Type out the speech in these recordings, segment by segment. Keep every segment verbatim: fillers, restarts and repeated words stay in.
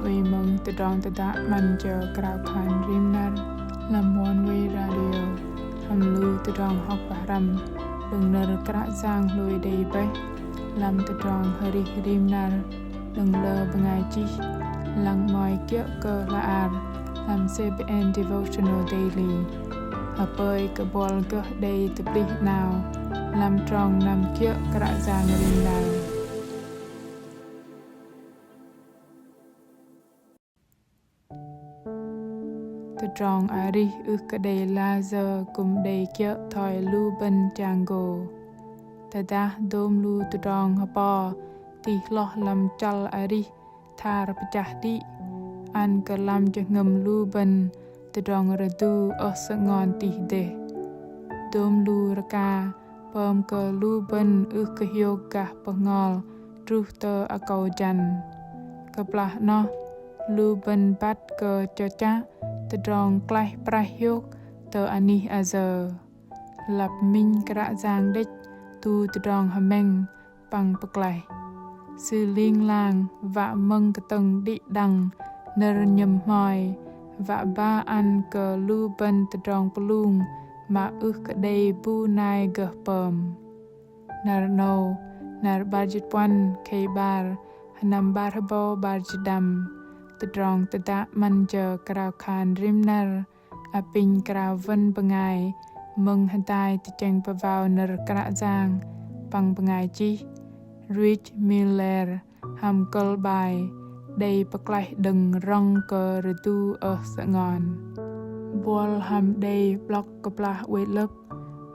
Ơi mơ̆ng tơdrong tơdă 'măn jơ krao khan rim năr lăm Oneway Radio hăm lu tơdrong hŏk pơhrăm đơ̆ng nơ̆r Kră Yang hlôi đei bơih lăm tơdrong arih rim năr đơ̆ng lơ bơngai chih lăng mơ̆i kiơ̆ kơ hla ar lăm C B N Devotional Daily. Hơpơi kơ buăl gơh đei tơplih 'nao lăm trong năm kiơ̆ Kră Yang rim năr. Tơdrong arih ưh kơ đei layơ kư̆m đei kiơ̆ thoi lu bơ̆n chang gô. Tơdah dôm lu tơdrong hơpo tih hloh lăm chăl arih thar pơchah đĭ, ăn kơ lăm jơhngơ̆m lu bơ̆n tơdrong rơdu ơh sơngon tih dêh. Dôm lu rơka pơm kơ lu bơ̆n ưh kơ hiôk gah bơhngol truh tơ akâu jăn. Kơplah noh, lu bơ̆n băt kơ chơchă tơdrong klaih praih hiôk tơ anih ayơ. Lăp minh Kră Yang đĕch tu tơdrong hơmĕng păng pơklaih. Sư ling lang wă mơ̆ng kơtơ̆ng đĭ đăng nơ̆r nhơ̆m hmoi, wă ba ăn kơ lu bơ̆n tơdrong pơlung mă ưh kơ đei bu nai gơh pơm. Năr 'nâu, năr 'bar jĭt puăn khei 'bar, sơnăm 'bar hơbâu 'bar jĭt đăm, tơdrong tơdă 'măn jơ krao khan rim năr apinh krao wơ̆n bơngai mơ̆ng hơdai tơchĕng pơwao nơ̆r Kră Yang păng bơngai chih Rich Miller hăm kơ̆l 'bai Đei pơklaih đơ̆ng rŏng kơ rơdu ơh sơngon. Buăl hăm đei 'blŏk kơplah oei 'lơ̆p,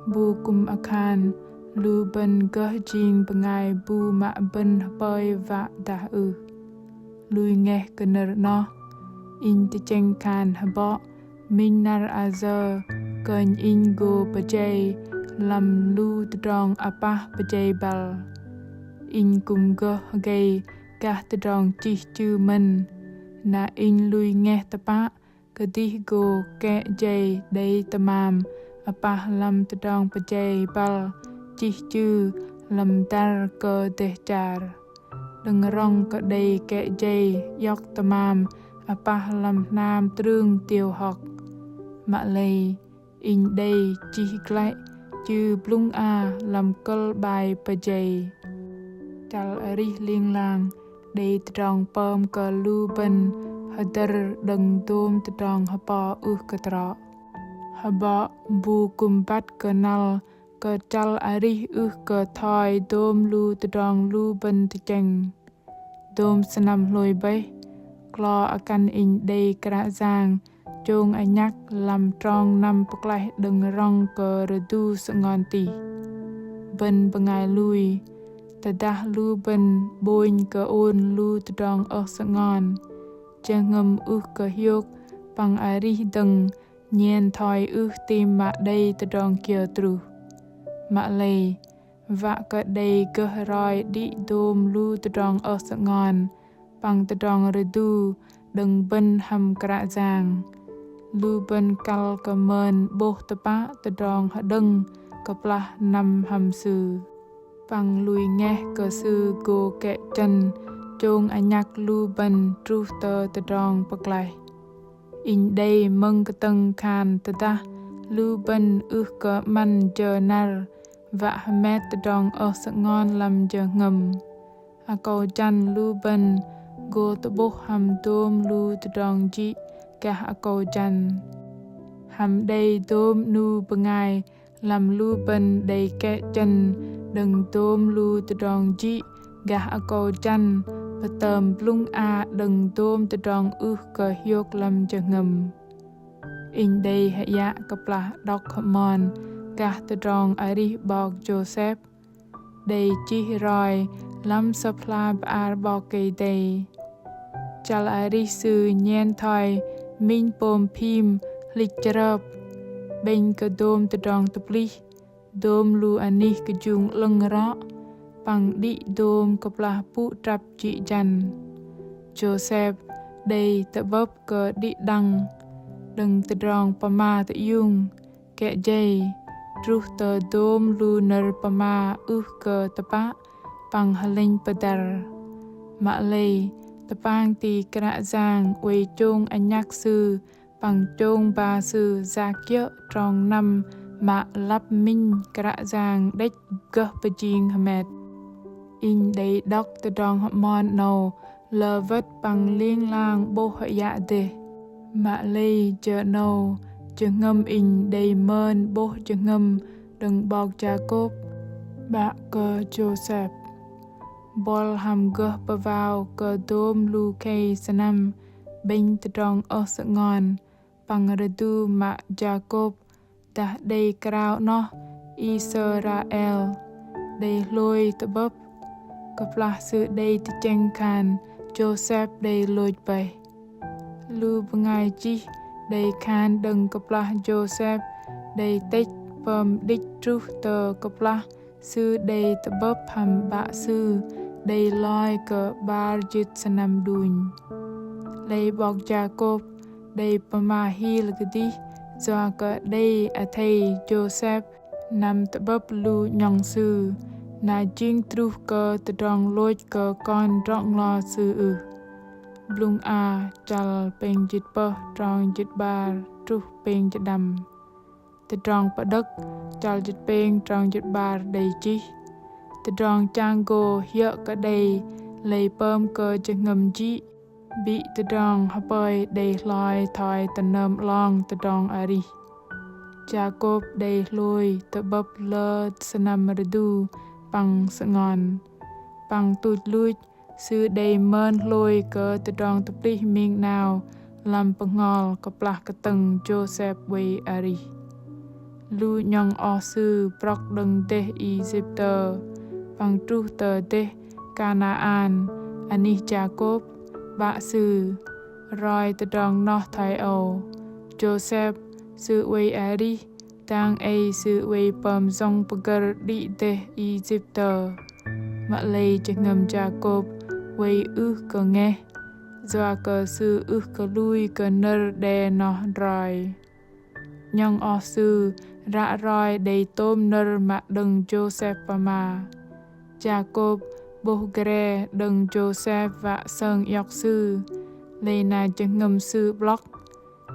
bu kư̆m akhan lu bơ̆n gơh jing bơngai bu mă bơ̆n hơpơi wă dah ưh. Lui ngeh kơ nơ̆r 'noh, inh tơchĕng khan hơbŏ minh năr ayơ kơnh inh gô pơjei lăm lu tơdrong apah pơjei băl. Inh kư̆m gơh hơgei gah tơdrong chih chư mơ̆n, na inh lui ngeh tơpă kơdih gô kĕ jei đei tơmam apah lăm tơdrong pơjei băl chih chư lăm dăr kơ dêh char. Đơ̆ng rŏng kơ đei kĕ jei iŏk tơmam apah lăm hnam trưng tiêu hŏk. Mă lei, inh đei chih glăi chư blŭng a lăm kơ̆l 'bai pơjei. Chăl arih ling lang đei tơdrong pơm kơ lu bơ̆n hơdơ̆r đơ̆ng dôm tơdrong hơpo ưh kơ trŏ. Hơbŏ bu kư̆m băt kơnăl kơ chăl arih ưh kơ thoi dôm lu tơdrong lu bơ̆n tơchĕng. Dôm sơnăm hlôi bơih, klo akăn inh đei Kră Yang chông anhăk lăm trong năm pơklaih đơ̆ng rŏng kơ rơdu sơngon tih. Bơ̆n bơngai lui, tơdah lu bơ̆n 'bônh kơ ôn lu tơdrong ơh sơngon, jơhngơ̆m ưh kơ hiôk păng arih dơ̆ng nhen thoi ưh tam mă đei tơdrong kiơ truh. Mă lei, wă kơ đei gơh roi đĭ dôm lu tơdrong ơh sơngon păng tơdrong rơdu đơ̆ng bơ̆n hăm Kră Yang. Lu bơ̆n kăl kơ mơn 'bôh tơpă tơdrong hơđơ̆ng kơplah năm hăm Sư. Păng lui ngeh kơ Sư gô kĕ chơ̆n chông anhăk lu bơ̆n truh tơ tơdrong pơklaih. Inh đei mơ̆ng kơtơ̆ng khan tơdah lu bơ̆n ưh kơ 'măn jơ năr wă hơmet tơdrong ơh sơngon lăm jơhngơ̆m, akâu jăn lu bơ̆n gô tơ'bôh hăm dôm lu tơdrong jĭ gah akâu jăn. Hăm đei dôm 'nu bơngai lăm lu bơ̆n đei kĕ chơ̆n đơ̆ng dôm lu tơdrong jĭ gah akâu jăn pơtơm blŭng a đơ̆ng dôm tơdrong ưh kơ hiôk lăm jơhngơ̆m. Inh đei hơiă kơplah đŏk hơmon gah tơdrong arih 'bok Jôsep đei chih roi lăm Sơ̆p hla bơar 'Bok Kei-Dei. Chăl arih sư nhen thoi minh pôm phim hlĭch chrơp, 'bĕnh kơ dôm tơdrong tơplih, dôm lu anih kơjung 'lơ̆ng rŏ, păng đĭ dôm kơplah pŭ trăp jĭ jăn. Jôsep đei tơ'bơ̆p kơ đĭ đăng đơ̆ng tơdrong pơma tơiung, kĕ jei, truh tơ dôm lu nơ̆r pơma ưh kơ tơpă păng hơlĕnh pơdăr. Mă lei, Tơpang ti Kră Yang oei chông anhăk sư păng chông ba sư yak kiơ̆ trong năm mă lăp minh Kră Yang đĕch gơh pơjing hơmet. Inh đei đŏk tơdrong hơmon 'nâu lơ wơ̆t păng ling lang 'bôh hơyă dêh. Mă lei jơ 'nâu jơhngơ̆m inh đei mơn 'bôh jơhngơ̆m đơ̆ng 'bok Jakôb 'bă kơ Jôsep. Buăl hăm gơh pơwao kơ dôm lu khei sơnăm 'bĕnh tơdrong ơh sơngon păng rơdu mă Jakôb dah đei krao 'noh Israel đei hlôi tơ'bơ̆p, kơplah sư đei tơchĕng khan Jôsep đei lôch bơih. Lu bơngai chih đei khan đơ̆ng kơplah Jôsep đei tĕch pơm đĭch truh tơ kơplah sư đei tơ'bơ̆p hăm 'bă sư đei loi kơ 'bar jĭt sơnăm đunh. Lei 'bok Jakôb đei pơma hil kơdih yua kơ đei athei Jôsep năm tơ'bơ̆p lu 'nhŏng sư, na jing truh kơ tơdrong lôch kơ kon drŏ-nglo sư ưh. Blŭng a chăl pêng jĭt pơh trong jĭt 'bar truh pêng jĭt đăm. Tơdrong Pơđơ̆k chăl jĭt pêng trong jĭt 'bar đei chih: Tơdrong chang gô hiơ̆ kơ đei lei pơm kơ jơhngơ̆m jĭ, bĭ tơdrong hơpơi đei hloi thoi tơnơm 'long tơdrong arih. Jakôb đei hlôi tơ'bơ̆p lơ sơnăm rơdu păng sơngon. Păng tuch luch, sư đei mơn hlôi kơ tơdrong tơplih ming 'nao lăm bơhngol kơplah kơtơ̆ng Jôsep oei arih. Lu 'nhŏng oh sư brŏk đơ̆ng dêh Êjiptơ păng truh tơ dêh Kanaan anih Jakôb 'bă sư. Roi tơdrong noh thoi âu: Jôsep sư oei arih, dang ei sư oei pơm jơ̆ng pơgơ̆r đĭ dêh Êjiptơ. Mă lei jơhngơ̆m Jakôb oei ưh kơ ngeh, yua kơ sư ưh kơ lui kơ nơ̆r đe noh roi. 'Nhŏng oh sư ră roi đei tôm nơ̆r mă đơ̆ng Jôsep pơma. Jakôb 'bôh gre đơ̆ng Jôsep wă sơng iŏk sư, lei na jơhngơ̆m sư 'blŏk,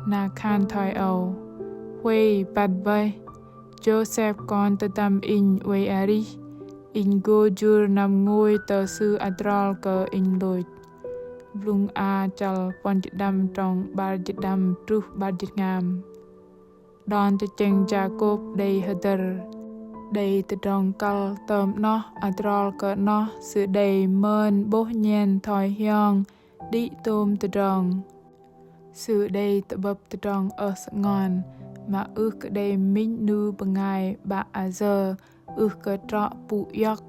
na khan thoi âu: Huay băt bơih, Jôsep kon tơdăm inh oei arih, inh gô jur năm ngôi tơ sư adrol kơ inh lôch. Blŭng a chăl puăn jĭt đăm trong 'bar jĭt đăm truh 'bar jĭt hngam. Đon tơchĕng Jakôb đei hơdơ̆r, đei tơdrong kăl tơm 'noh adrol kơ 'noh sư đei mơn 'bôh nhen thoi hiong đĭ tôm tơdrong. Sư đei tơ'bơ̆p tơdrong ơh sơngon mă ưh kơ đei minh 'nu bơngai 'bă ayơ ưh kơ trŏ pŭ iŏk,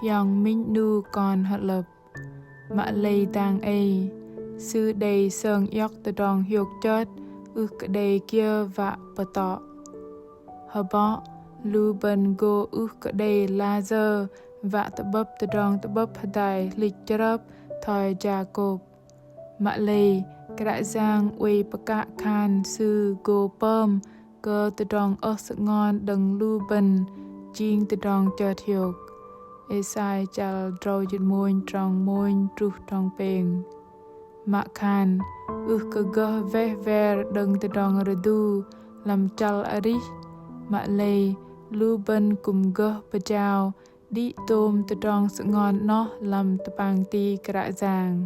hiong minh 'nu kon hơlơ̆p. Mă lei dang ei sư đei sơng iŏk tơdrong hiôk chơt ưh kơ đei kiơ wă pơtŏ. Hơbŏ lu bơ̆n gô ưh kơ đei layơ wă tơ'bơ̆p tơdrong tơ'bơ̆p hơdai hlĭch chrơp thoi Jakôb. Mă lei Kră Yang oei pơkă khan Sư gô pơm kơ tơdrong ơh sơngon đơ̆ng lu bơ̆n jing tơdrong chơt hiôk. Êsai chăl drâu jĭt mônh trong mônh truh trong pêng. Mă khan ưh kơ gơh weh wer đơ̆ng tơdrong rơdu lăm chăl arih, mă lei lu bơ̆n kư̆m gơh pơjao đĭ tôm tơdrong sơngon 'noh lăm tơpang ti Kră Yang.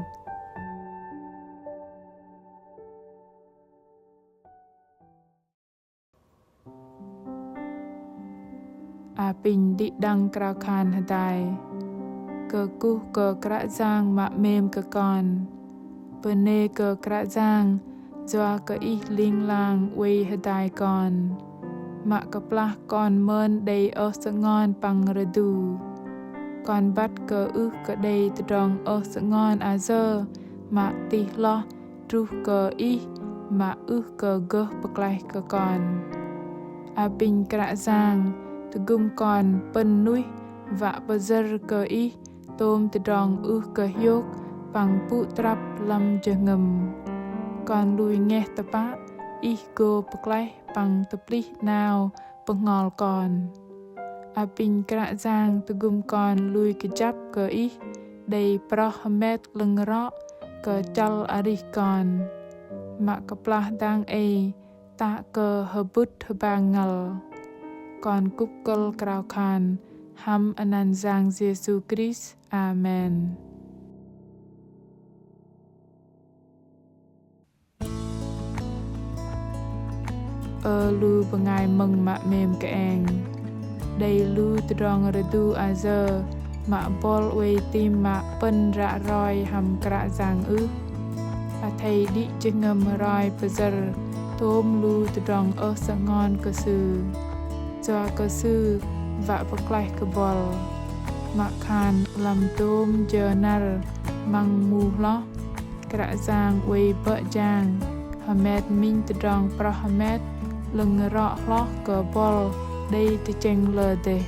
Apinh đĭ đăng krao khan hơdai. Kơkuh kơ Kră Yang mă 'mêm kơ kon. Bơnê kơ Kră Yang yua kơ Ih ling lang oei hơdai kon. Mă kơplah kon mơn đei ơh sơngon păng rơdu. Kon băt kơ ưh kơ đei tơdrong ơh sơngon ayơ mă tih hloh truh kơ Ih mă ưh kơ gơh pơklaih kơ kon. Apinh Kră Yang tơgŭm kon pơ̆n nuih wă pơyơ̆r kơ Ih tôm tơdrong ưh kơ hiôk păng pŭ trăp lăm jơhngơ̆m. Kon lui ngeh tơpă Ih gô pơklaih păng tơplih 'nao bơhngol kon. Apinh Kră Yang tơgŭm kon lui kơjăp kơ Ih đei prŏh hơmet 'lơ̆ng rŏ kơ chăl arih kon. Mă kơplah dang ei tă kơ hơbŭt hơbang ngăl. Kon kŭp kơ̆l krao khan hăm anăn Yang Yêsu Krist. Amen. Ơ lu bơngai mơ̆ng mă 'mêm kơeng. Đei lu tơdrong rơdu ayơ mă bol oei tam mă pơ̆n ră roi hăm Kră Yang ưh. Athei đĭ jơhngơ̆m roi pơyơ̆r tôm lu tơdrong ơh sơngon kơ Sư. Yua kơ Sư wă pơklaih kơ bol. Mă khan lăm tôm jơ năr măng mu hloh, Kră Yang oei bơ̆ jang hơmet minh tơdrong proh hơmet 'lơ̆ng rŏ hloh kơ bol đei tơchĕng lơ dêh.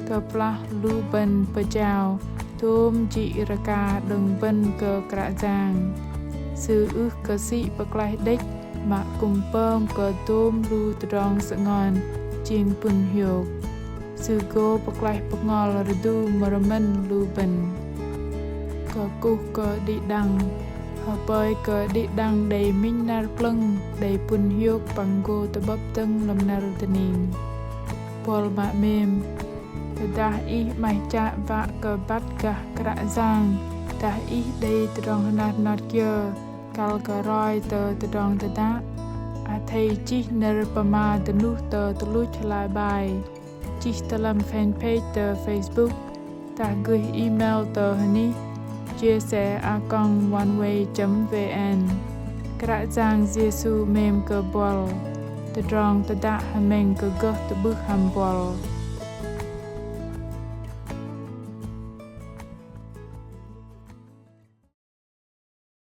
Kơplah lu bơ̆n pơjao tôm jĭ rơka đơ̆ng bơ̆n kơ Kră Yang, Sư ưh kơ sĭ pơklaih đĕch mă kư̆m pơm kơ tôm lu tơdrong sơngon jing pŭn hiôk. Sư gô pơklaih bơhngol rơdu mơ̆r mơ̆n lu bơ̆n. Kơkuh kơ đĭ đăng. Hơpơi kơ đĭ đăng đei minh năr plơ̆ng đei pŭn hiôk păng gô tơ'bơ̆p dơ̆ng lăm năr dơning. Bol mă 'mêm. Tơdah ih 'maih chă wă kơ băt gah Kră Yang, dah ih đei tơdrong hơnat hơnot kiơ kăl kơ roi tơ tơdrong tơdă, athei chih nơ̆r pơma dơnuh tơ tơluch hla bơar, chih tơ lăm fanpage tơ Facebook, dah gơih email tơ hơnih chia sẻ a còng oneway chấm vn. Kră Yang Yêsu 'mêm kơ bol. Tơdrong tơdă hơmĕng kơ gơh tơ'bưh hăm bol.